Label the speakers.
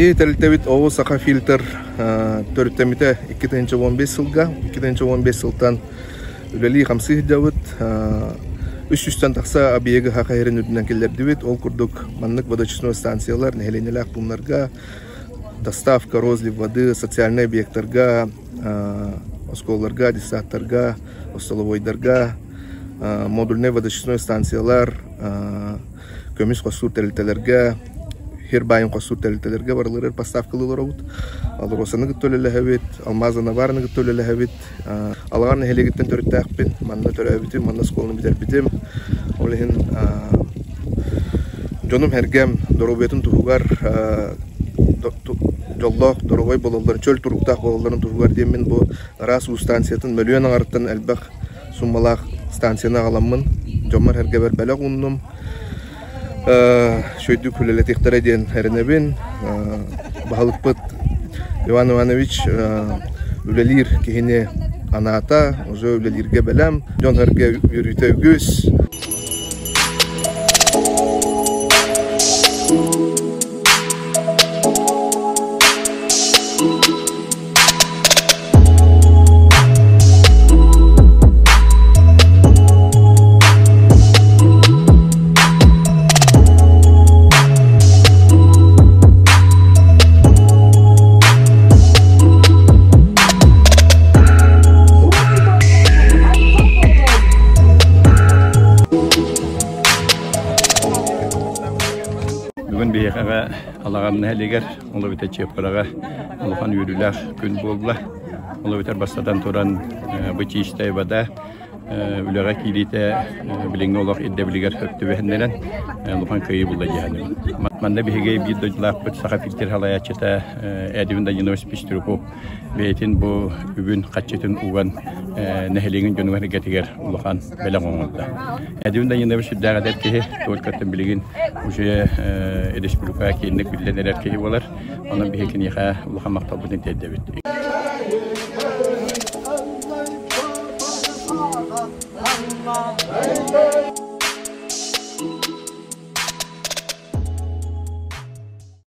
Speaker 1: Биһиги тэрилтэбит ООО Саха фильтр төрүттэммитэ 2015 сылга. 2015 сылтан үлэлии-хамсыы сылдьабыт. Үс сүүстэн тахса объегы Саха сирин үрдүнэн киллэрдибит. Ол курдук маннык водочистной станциялар нэһилиэнньэлээх пууннарга доставка, розлив воды, социальнай объектарга, оскуолаларга, детсадтарга, остолобуойдарга, модульнай водочистной станциялар, көмүс хостуур тэрилтэлэргэ, сир баайын хостуур тэрилтэлэргэ барыларыгар поставкалыы олоробут. Алросаны кытта үлэлэһэбит, Алмаза-Наварны кытта үлэлэһэбит. Алаҕар нэһилиэгиттэн төрүттээхпин, манна төрөөбүтүм, манна оскуоланы бүтэрбитим. Ол иһин дьонум-сэргэм доруобуйатын туһугар дьоллоох, доруобай буолалларын, чөл туруктаах буолалларын туһугар диэммин бу ыраас уу станциятын мөлүйүөн аҥарыттан элбэх суммалаах станцияны аҕаламмын дьоммор-сэргэбэр бэлэх ууннум. Үчүгэйдик үлэлэтиэхтэрэ диэн эрэнэбин. Баһылыкпыт Иван Иванович үлэлиир киһини анаата, уже үлэлииргэ бэлэм. Дьон-сэргэ үөрүүтэ үгүс.
Speaker 2: Бүгүн биһиэхэ Алаҕан нэһилиэгэр, ол эбэтэр Чыаппараҕа улахан үөрүүлээх күн буолла. Ол эбэтэр бастатан туран бу чистай вода үлэҕэ киириитэ билиҥҥи олох ирдэбилигэр сөп түбэһиннэрэн улахан кыайыы булла дии Манна биһиги биир дойдулаахпыт Саха фильтр салайааччыта Эдвин Данилович Пестряков бэйэтин бу үбүн хаччытын уган нэһилиэгин дьонугар-сэргэтигэр улахан бэлэх оҥордо. Эдвин Данилович сүрдээх эдэр киһи, только билигин уже республика киинник биллэн эрэр киһи буолар. Онон биһи киниэхэ улахан махталбытын тиэрдэбит.